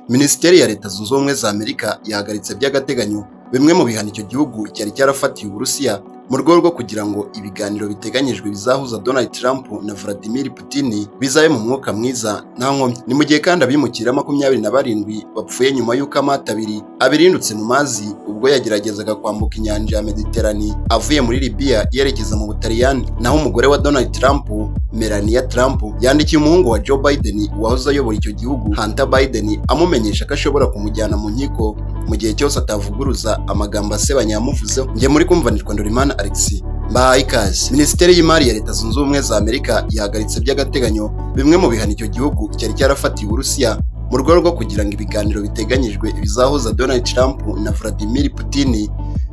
Minisiteri ya Leta Zunze Ubumwe za Amerika yahagaritse by'agateganyo bimwe mu bihano icyo gihugu cyari cyarafatiye Uburusiya, mu rwego rwo kugira ngo ibiganiro biteganyijwe bizahuza Donald Trump na Vladimir Putin bizabe mu mwuka mwiza nta nkomyi. Ni mu gihe kandi abimukira 27 bapfuye nyuma y'uko amato abiri abirindutse mu mazi ubwo yageragezaga kwambuka inyanja ya Mediterane avuye muri Libya yerekeza mu Butaliyani. Naho umugore wa Donald Trump, Melania Trump, yandikiye umuhungu wa Joe Biden wahoze ayobora icyo gihugu, Hunter Biden, amumenyesha ko ashobora kumujyana mu nkiko mu gihe cyose atavuguruza amagambo asebanya yamuvuzeho. Njye muri kumva nitwa Ndorimana Alexis, mbahaye ikaze. Minisiteri y'Imari ya Leta Zunze Ubumwe za Amerika yahagaritse by'agateganyo bimwe mu bihano icyo gihugu cyari cyarafatiye Uburusiya, mu rwego rwo kugira ngo ibiganiro biteganyijwe bizahuza Donald Trump na Vladimir Putin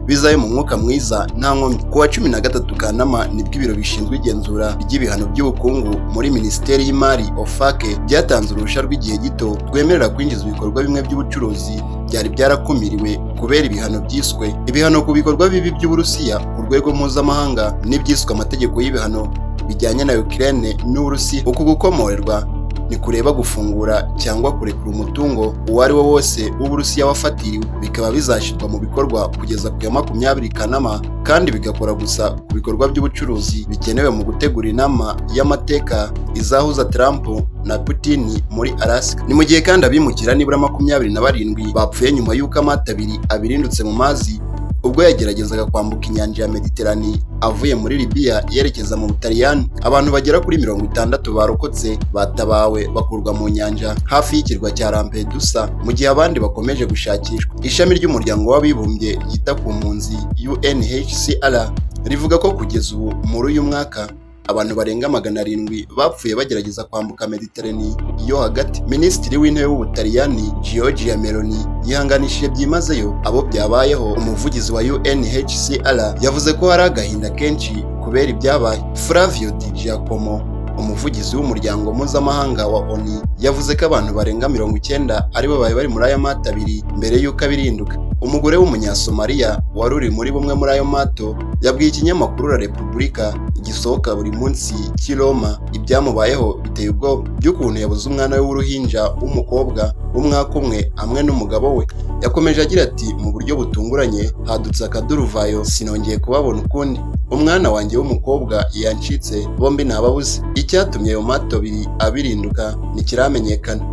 bizabe mu mwuka mwiza nta nkomyi. Ku wa 13 Kanama nibwo ibiro bishinzwe igenzura ry'ibihano by'ubukungu muri Minisiteri y'Imari, OFAC, byatanze uruhushya rw'igihe gito rwemerera kwinjiza ibikorwa bimwe by'ubucuruzi byari byarakumiriwe kubera ibihano byiswe ibihano ku bikorwa bibi by'Uburusiya ku rwego mpuzamahanga n'ibyiswe amategeko y'ibihano bijyanye na Ukraine n'Uburusiya. Uku gukomorerwa ni kureba gufungura cyangwa kurekura umutungo uwo ari wo wose w'Uburusiya wafatiriwe, bikaba bizashyirwa mu bikorwa kugeza ku ya 20 Kanama, kandi bigakora gusa ku bikorwa by'ubucuruzi bikenewe mu gutegura inama y'amateka izahuza Trump na Putin muri Alaska. Ni mu gihe kandi abimukira nibura 27 bapfuye nyuma y'uko amato abiri abirindutse mu mazi ubwo yageragezaga kwambuka inyanja ya Mediterane avuye muri Libya yerekeza mu Butaliyani. Abantu bagera kuri 60 barokotse batabawe bakurwa mu nyanja hafi y'ikirwa cya Lampedusa, mu gihe abandi bakomeje gushakishwa. Ishami ry'Umuryango w'Abibumbye ryita ku mpunzi, UNHCR, rivuga ko kugeza ubu muri uyu mwaka abantu barenga 700 bapfuye bagerageza kwambuka Mediterane yo hagati. Minisitiri w'Intebe w'Ubutaliyani, Giorgia Meloni, yihanganishije byimazeyo abo byabayeho. Umuvugizi wa UNHCR yavuze ko hari agahinda kenshi kubera ibyabaye. Flavio Di Giacomo, umuvugizi w'umuryango mpuzamahanga wa ONU, yavuze ko abantu barenga 90 aribo bari bari muri aya mato abiri mbere y'uko abirinduka. Umugore w'Umunyasomaliya wari uri muri bumwe muri ayo mato yabwiye ikinyamakuru La Repubblica gisohoka buri munsi cy'i Roma ibyamubayeho biteye ubwoba, by'ukuntu yabuze umwana we w'uruhinja w'umukobwa w'umwaka umwe hamwe n'umugabo we. Yakomeje agira ati: "Mu buryo butunguranye hadutse akaduruvayo, sinongeye kubabona ukundi. Umwana wanjye w'umukobwa yancitse, bombi nababuze." Icyatumye ayo mato abiri abirinduka ntikiramenyekana.